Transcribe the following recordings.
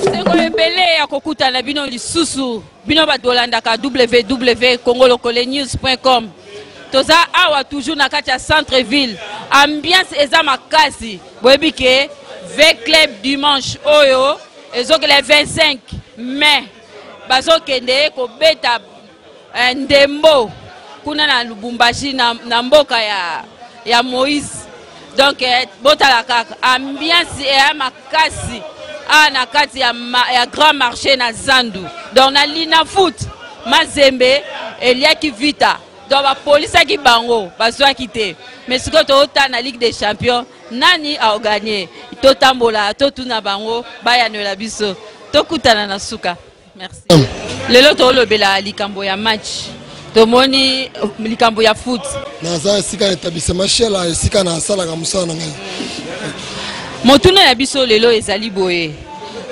Sengo ebele ya kokutana bino lisusu bino bato bolandaka www.congolokolenews.com. Toza awa toujours na kati ya centre ville, ambiance eza makasi. Boyebi ke V Club dimanche oyo ezokela 25 mai bazokende kobeta ndembo kuna na Lubumbashi na mboka ya Moïse. Donc botala kaka ambiance ya makasi awa na kati ya grand marché na Zandu. Donc na Lina Foot Mazembe eliaki Vita. Donc bapolisaki bango bazwaki te. Mais sikoyo totala na Ligue des Champions nani a gagné. Totambola totuna bango bayanwela biso. Tokutana na suka. Merci. Lelo tolobela likambo ya match. Tomoni likambo ya foot. Naza esika na établissement Shela, esika na salaka mosala na ngai. Motuna ya biso lelo ezali boye.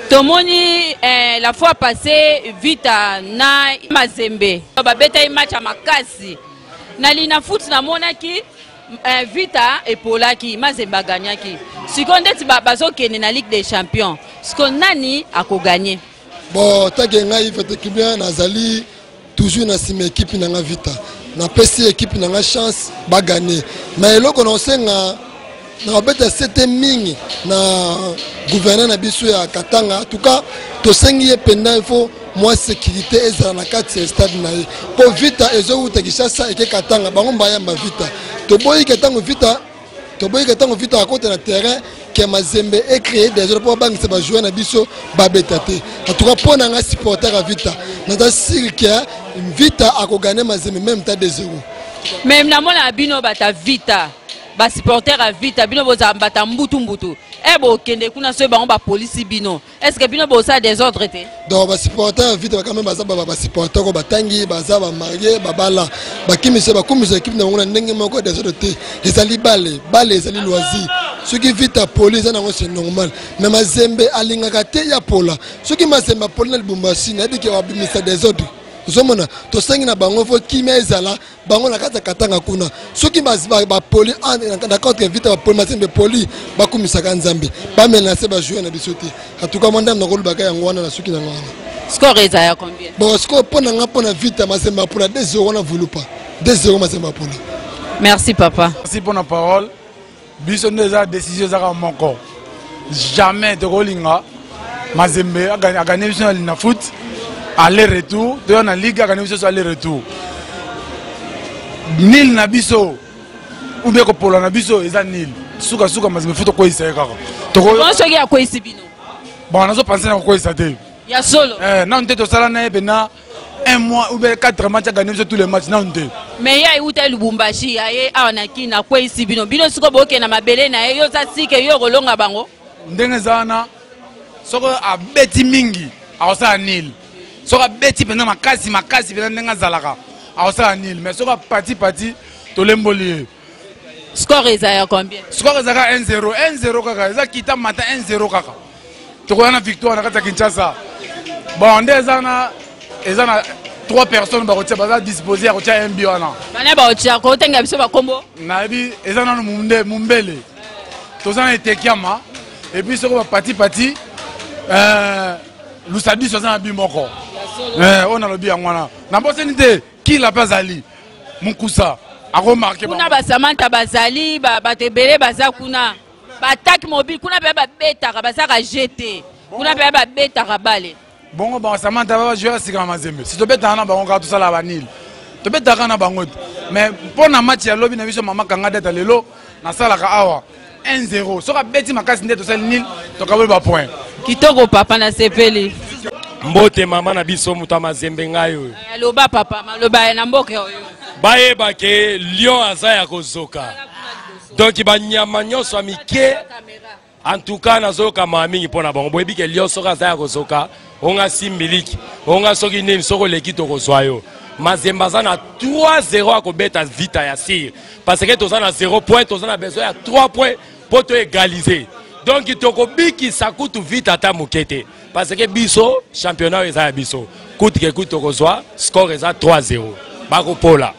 Tomoni la fois passée Vita na Mazembe babetaki match ya makasi. Na Lina Foot namonaki Vita epolaki, Mazembe agagnaki. Sikoyo ndeti bazokende na Ligue des Champions. Sikoyo nani akogagner? Bon, tant que ngai Vita nazali toujours na sima équipe na nga Vita. Napesi équipe na nga chance ba gagner. Mais eloko na osenga na obeta sete mingi na gouverneur na biso ya Katanga. En tout cas, tosengi ye penda il faut moi sécurité ezala na kati ya stade na ye. Po Vita ezowuta Kinshasa eke Katanga, bango mbayamba Vita. Toboyi ke tango Vita, toboyi ke tango Vita akota na terrain ke Mazembe e créer des autres pour bangisa ba jouer na biso ba beta te. En tout cas pour na nga supporter à Vita, naza sûr que Vita a ko gagner Mazembe même ta 2-0. Mais na mona bino bata Vita, ba supporter à Vita, bino boza bata mbutu mbutu. E bo kende kuna so bango ba police bino. Est-ce que bino bosa des autres te? Donc ba supporter à Vita quand même baza ba ba supporter ko batangi, baza ba marié, ba bala, ba kimisa ba kumisa équipe na bango na ndenge moko des autres te. Ezali balle, balle ezali loisir. Soki Vita police na ngo c'est normal. Mais Mazembe alingaka te ya pola. Soki Mazembe poli na Lubumbashi na biki wa bimisa des autres. Ozomona tosengi na bango faut kimia ezala bango na kati ya Katanga kuna. Soki ba poli na contre Vita ba poli Mazembe poli bakumisaka Nzambe. Ba menacer ba jouer na biso te. En tout cas moi ndam na kolobaka yango wana na soki na ngana. Score eza ya combien? Bon score pona nga pona Vita Mazembe pona 2-0 wana vulupa. 2-0 Mazembe pona. Merci papa. Merci pour la parole. Biso nde eza décision ezaka moko. Jamais tokolinga Mazembe a gagné biso na Lina Foot aller retour, toya na ligue a gagné biso aller retour. Nil na biso ou bien kopola na biso eza nil. Suka suka Mazembe foot koyisa ye kaka. Toko Bon soki akoyisi bino. Bon nazo penser na koyisa te. Ya solo. Non te tosala na ye pena un mois ou bien 4 matchs a gagné biso tous les matchs non te. Mais ya euta Lubumbashi aye awa na Kin akweyisi bino. Bino siko boke na mabele na ye yo za sike yo kolonga bango. Ndenge zana soko abeti mingi akosala nil. Soko abeti pena makasi makasi pena ndenge azalaka akosala nil mais soko apati pati tolemboli ye. Score eza ya combien? Score ezaka 1-0, 1-0 kaka, eza kita matin 1-0 kaka. Tokoya na victoire na kati ya Kinshasa. Bon nde eza na 3 personnes bakotia baza disposé ya kotia un but wana. Bana bakotia kotenga biso bakombo? Nayebi eza nanu mumbele. Toza na Etekiama et puis soko ba pati pati Lusadiso aza na but moko. Oyo nalobi yango wana. Nabosani te kila pe azali Mukusa akomarke kuna ba Samantha bazali bato ebele baza kuna. Ba attaque mobile kuna pe babetaka bazaka GT kuna pe babetaka bale. Bongo ba Samantha ba jouer sika na Mazembe. Si tobetaka na bango kaka tosala ba nil. Tobetaka na bango te. Mais mpo na match ya lobi na biso mama kanga data lelo nasalaka awa 1-0. Soki abeti makasi nde tosali nil tokaboli ba point. Kitoko papa na sepeli. Mbote mama na biso moto ya Mazembe ngai oyo. Aloba papa maloba na mboka oyo. Bayeba ke Lion aza ya kozoka. Donc ba nyama nyonso ya mike en tout cas nazoyoka mawa mingi mpo na bango. Boyebi ke Lion soki aza ya kozoka, onga simbiliki, onga soki nini, soki oleki tokozwa yo. Mazembe aza na 3-0 akobeta Vita ya Sir parce que toza na 0 point, toza na besoin ya 3 points po to égaliser. Donc tokobikisa kutu Vita ata moke te parce que biso championnat oyo eza ya biso. Kutu ke kutu tokozwa score eza 3-0. Bakopola.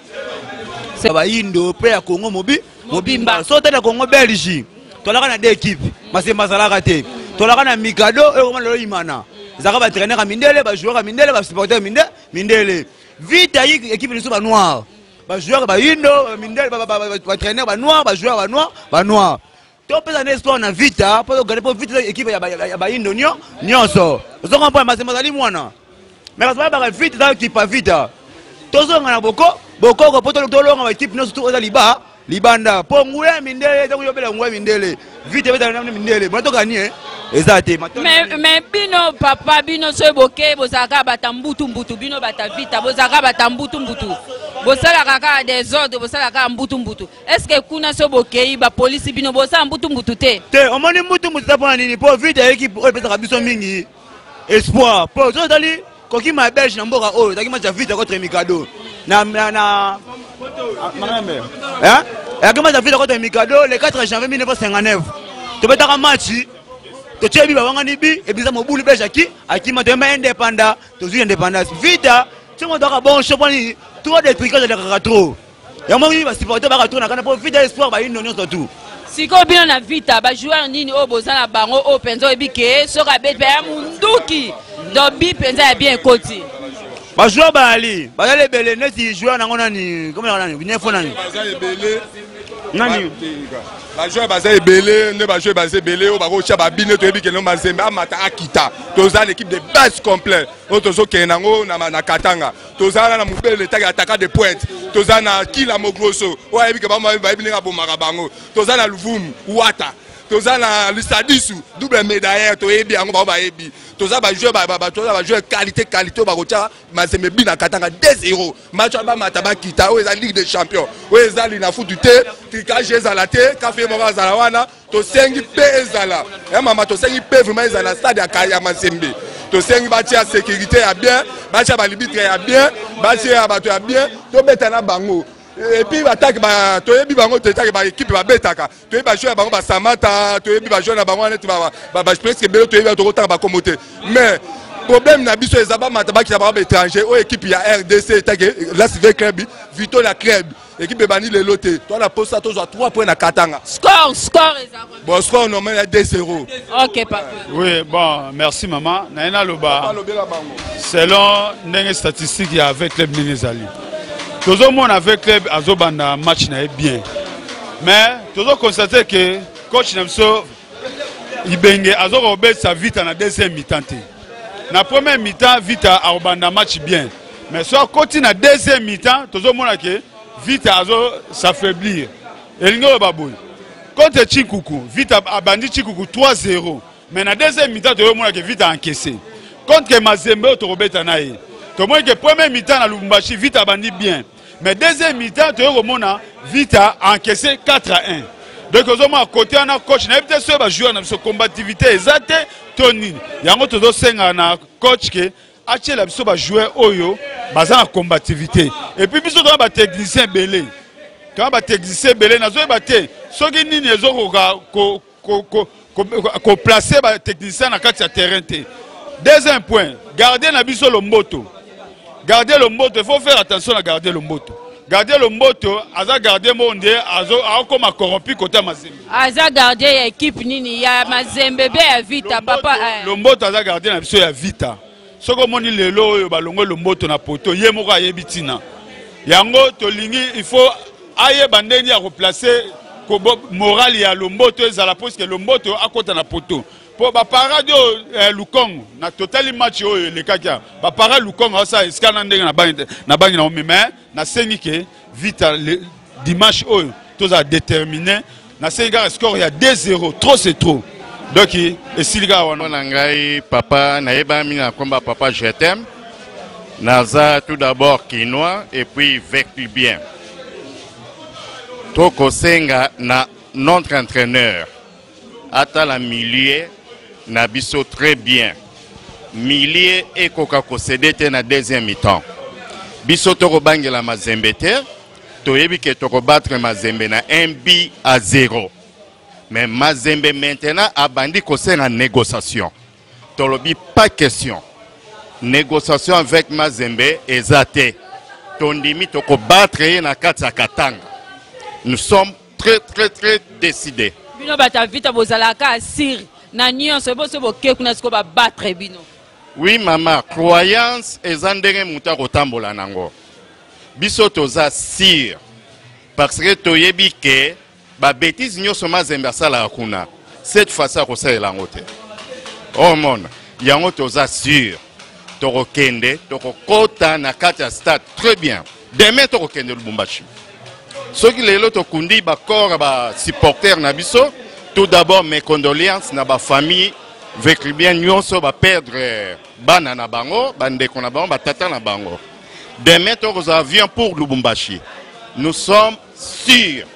Ba Indo pe ya Congo mobi. Mobimba. So tata Congo Belge. Tolaka na deux équipes. Mazembe azalaka te. Tolaka na Mikado oyo koma lelo Imana. Ezalaka ba traîneur ya mindele, ba joueur ya mindele, ba supporter minde, mindele. Vita yi équipe lisusu ba noir. Ba joueur ba yindo, ba mindele, ba ba ba traîneur ba noir, ba joueur ba noir, ba noir. Topesa na espoir na Vita po togane po Vita équipe ya ya bayindo nyo nyonso. Ozo comprendre Mazembe azali mwana. Mais bato bayebaka Vita eza ekipa Vita. Tozonga na boko bokoko po tolonga ba équipe nyonso tout oza liba libanda po nguya ya mindele ntango yobela nguya mindele Vita ebetaka na mindele bona toganie eza te. Mais bino papa bino soki boke bozalaka bata mbutu mbutu bino bata Vita bozalaka bata mbutu mbutu bosalaka kaka desordre bosalaka kaka mbutu mbutu. Est ce que kuna so bokeyi ba police bino bosala mbutu mbutu te? Te omoni mbutu mbutu eza pona nini? Po vita equipe oyo epesaka biso mingi espoir. Po soki otali kokima ya Belge na mboka oyo ezalaki match ya Vita contre Mikado na na na Makambe. Hein? Ezalaki match ya Vita contre Mikado le 4 janvier 1959. Tobetaka match totie bi bawangani bi ebisa mobulu Belge aki akima toyemba indépendant tozwi indépendance. Vita soki moto aka bon choix pona nini? Trop de trucage elekaka trop. Yango moni ba supporter baka tour na kana po Vita espoir ba ino nyonso tout. Sikoyo bino na Vita ba joueur nini oyo boza na bango oyo penza oyebi ke soki abeti ya munduki donc bi penza ya bien ekoti. Ba joueur bayali bazali ebele neti joueur nango nani comme nani nefo nani baza ebele nani ba joueur baza ebele nde ba joueur baza ebele oyo bakotya babine toyebi kende Mazembe amata akita toza l'équipe de base complet oyo tozokende nango na Katanga. Toza na mobele etaki ataka de pointe, toza na kila mogroso oyo ayebi ke bango bayebi ndenge abomaka bango, toza na luvumu wata, toza na lisadisu double médailleur, toyebi yango bango bayebi. Toza ba joueur toza ba joueur qualité qualité oyo bakotya Mazembe bi na Katanga 2-0 match oyo bamata bakita, oyo eza Ligue des Champions, oyo eza Linafoot te, tricage ezala te, kafe moko azala wana. Tosengi mpe ezala ya mama, tosengi mpe vraiment ezala na stade ya Mazembe. Tosengi batia sécurité ya bien, batia balibitre ya bien, batia bato ya bien, tobeta na bango. Et puis batake ba toyebi bango toyetake ba équipe babetaka, toyebi ba joueur ya bango ba Samata, toyebi ba joueur na bango neti ba ba presque ebele toyebi tokotanga bakombo te. Mais problème na biso eza bamata bakita bango ba étranger oyo équipe ya RDC etake Las V Club, Vitoria Club. Équipe ebandi lelo te. Toi na posa tozwa 3 points na Katanga. Score, score eza combien? Bon, score normal ya 2-0. OK papa. Oui, bon, merci maman. Na ina loba. Selon ndenge statistique ya avec club ndenge ezali. Tozo mona avec club azobanda match na ye bien. Mais tozo constater que coach na biso Ibenge azoko kobetisa Vita na deuxième mi-temps te. Na première mi-temps Vita akobanda match bien. Mais soit akoti na deuxième mi-temps tozomona ke Vita azo s'affaiblir. Elingi oyo baboyi. Contre Chinkuku, Vita abandi Chinkuku 3-0. Mais na deuxième mi-temps tozomona ke Vita encaissé. Contre Mazembe oyo tokobeta na ye. Tomoni ke première mi-temps na Lubumbashi Vita abandi bien. Mais deuxième mi-temps toye komona Vita encaissé 4-1. Donc ozomona côté wana coach nayebi te soki ba joueur na biso combativité eza te to nini. Yango tozosenga na coach ke atiela biso ba joueur oyo baza na combativité. Et puis biso toza ba technicien ebele. Toza ba technicien ebele nazoyeba te soki nini ezokoka ko ko placer ba technicien na kati ya terrain te. Deuxième point, garder na biso Lomboto. Garder Lomboto, il faut faire attention à garder Lomboto. Garder Lomboto, aza garder monde azo akoma corrompu côté Mazembe. Aza garder ya équipe nini ya Mazembe be ya Vita papa. Lomboto aza garder na biso ya Vita. Soko moni lelo oyo balongo Lomboto na poto ye moko ayebi tina. Yango tolingi il faut ayeba ndenge ya koplacer morale ya Lomboto ezala puisque Lomboto akota na poto. Po ba parade oyo Lukongo na totali match oyo elekaki awa. Ba parade Lukongo asala esika na ndenge na bangi na bangi na mais nasengi ke Vita le dimanche oyo tozala déterminé. Nasengi kaka score ya 2-0, trop c'est trop. Donc esili kaka wana. Na ngai papa nayebami na komba papa je t'aime. Naza tout d'abord kinois et puis veclubien. Tokosenga na notre entraîneur atala milieu na biso très bien. Milieu ekoka kosede te na deuxième mi-temps. Biso tokobangela Mazembe te, toyebi ke tokobattre Mazembe na 1 but à 0. Mais Mazembe maintenant abandi kosenga négociation. Tolobi pas question. Négociation avec Mazembe eza te. Tondimi tokobattre ye na kati ya Katanga. Nous sommes très très très décidés. Bino bato ya Vita bozalaka sire na nyonso, eboso boke kuna sikoyo babattre bino. Oui mama, croyance eza ndenge moto akotambola nango. Biso toza sire parce que toyebi ke babétise nyonso Mazembe asalaka kuna, cette fois-ci akosalela yango te. Omona yango, toza sûr, tokokende, tokokota na kati ya stade très bien. Demain tokokende Lubumbashi. Soki lelo tokundi bacorps ya basupporter na biso, tout d'abord mes condoléances na bafamille véclubien nyonso baperdre bana na bango, bandeko na bango, batata na bango. Demain tokozwa avion pour Lubumbashi. Nous sommes sûrs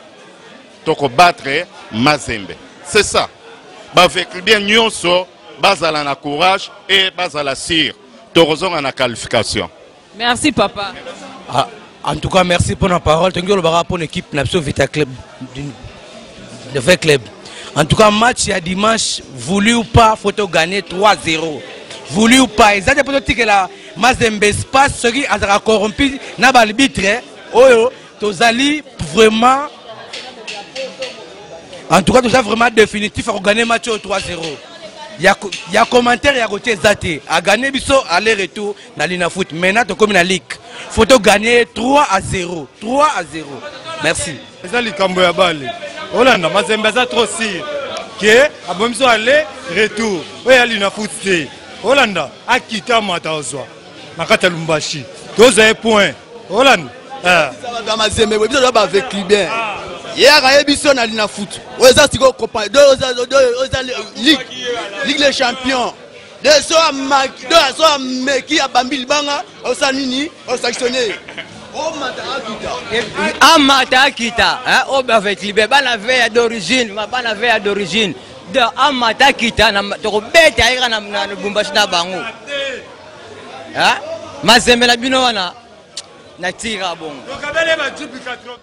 tokobattre Mazembe. C'est ça, bavéclubien nyonso bazala na courage et bazala sûr, tokozonga na qualification. Merci papa. Ah, en tout cas merci pour la parole. Tongi olobaka pour l'équipe na biso Vita Club de V Club. En tout cas, match ya dimanche, voulu ou pas, faut gagner 3-0, voulu ou pas. Eza te mpo totikela Mazembe espace. Soki azalaka corrompu na baarbitre oyo, tozali vraiment, en tout cas toza vraiment définitif akogagner match oyo 3-0. Ya commentaire ya kotia eza te. Agagner biso aller retour na Linafoot, maintenant tokomi na ligue, faut togagner 3 à 0, 3 à 0. Merci. Eza likambo ya bale. Olanda, Mazembe aza trop sûr ke abomi biso aller retour oyo ya Linafoot te. Olanda, akita mata, ozwa na kati ya Lumbashi, tozwa ye point. Olanda. Bato ya Mazembe boye, biso toza bavéclubien. Ye akaye biso na Linafoot oyo eza sikoyo, oyo eza ligue les champions. De so so ameki, abambi libanga, osala nini? Osanctionne, omata akita. Amata akita, oyo bavéclubien, bana ve ya d'origine, bana ve ya d'origine. Donc amata akita, tokobeta ye kaka na Lubumbashi na bango. Mazembe na bino wana natika bongo.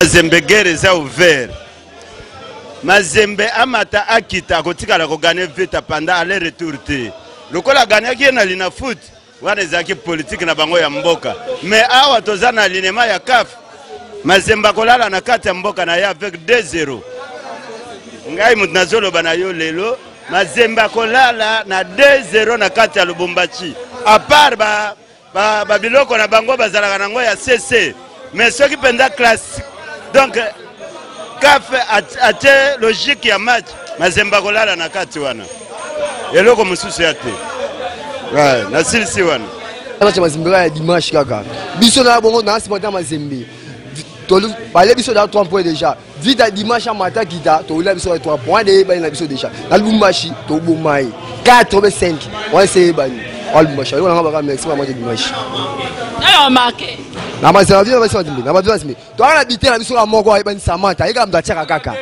Mazembe, guerre eza ouvert. Mazembe amata akita, akotikala kogagner Vita pendant aller retour te. Lokola agagnaki ye na Linafoot wana, ezalaki politike na bango ya mboka, mais awa toza na alignement ya CAF. Mazembe akolala na kati ya mboka na ye avec 2-0. Ngai moto nazoloba na yo lelo, Mazembe akolala na 2-0 na kati ya Lubumbashi. À part babiloko ba na bango bazalaka nango ya cc, mais soki mpenza classe, donc CAF atie logique ya match, Mazembe akolala na kati wana, eloko mosusu ya te. Nasilisi wana. Match ya Mazembe ya dimanche kaka, biso na bongo na supporter Mazembe, bale biso da 3 points déjà. Vita dimanche amata kita, tolia biso ya 3 points de eyebani na biso déjà na Lubumbashi. Toboma ye 4 be 5 wana ese eyebani wa Lubumbashi. Ayo nanga baka, merci ba match dimanche. Nayo remarqué. Na Mazembe, na Mazembe, na Mazembe, toaka na bite na biso ka moko ayebani, Samantha. Ayeka moto atiaka kaka,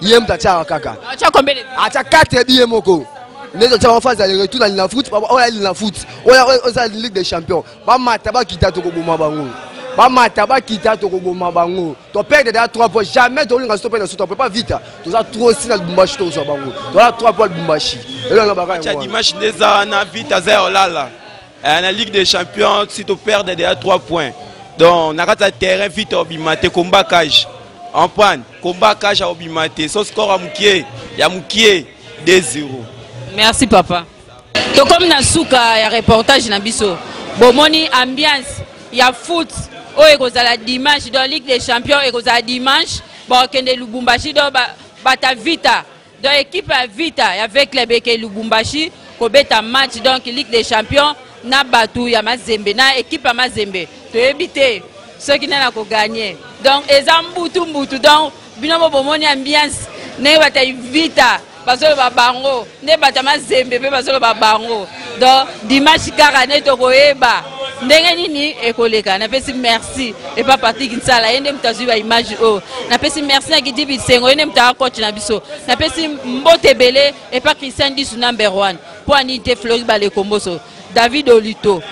ye moto atiaka kaka. Atia combien de? Atia 4 bi ye moko. Nde totia bango phase ya retour na Linafoot. Oyo ya Linafoot, oyo oza Ligue des champions, bamata bakita, tokoboma bango. Bamata bakita, tokoboma bango. Toperdre déjà 3 points, jamais tolinga so toperdre so 3 points pas. Vita toza trop si na Lubumbashi, tokozwa bango, toza 3 points Lubumbashi. Elonga baka. Yango dimanche nde eza wana, Vita aza ya olala na Ligue des champions. Si toperdre déjà 3 points, donc na kati ya terrain Vita obima te. Combat cage emprendre, combat cage aobima te. So score ya mokie ya mokie, 2-0. Merci papa. Tokomi na suka ya reportage na biso. Bomoni ambiance ya foot oyo ekozala dimanche, donc Ligue des champions ekozala dimanche, bakokende Lubumbashi. Donc bata Vita, donc équipe ya Vita ya V Club eke Lubumbashi kobeta match, donc Ligue des champions na bato ya Mazembe, na équipe ya Mazembe. Toyebi te soki nani akogagner. Donc eza mbutu mbutu. Donc bino mo bomoni ambiance ndenge bato ya Vita bazoloba bango, nde bato ya Mazembe mpe bazoloba bango. Donc dimanche kaka nde tokoyeba ndenge nini ekoleka. Napesi merci epa Patrik Nsala, ye nde moto azwi baimage oyo. Napesi merci na Gidi Bisengo, ye nde moto aka coach na biso. Napesi mbote ebele epa Christian Disu number one, mpo anini te, Flori Balekomboso, David Olito,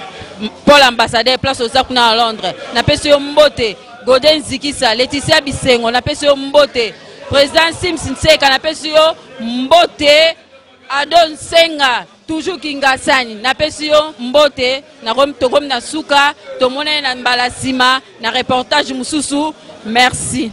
Paul ambassadeur, place oza kuna na Londres, napesi yo mbote. Godin Zikisa, Leticia Bisengo, napesi yo mbote. Président Sims Nseka, napesi yo mbote. Ado Nsenga, toujours Kingasani, napesi yo mbote. Tokomi na suka, tomonani na mbala nsima na reportage mosusu. Merci.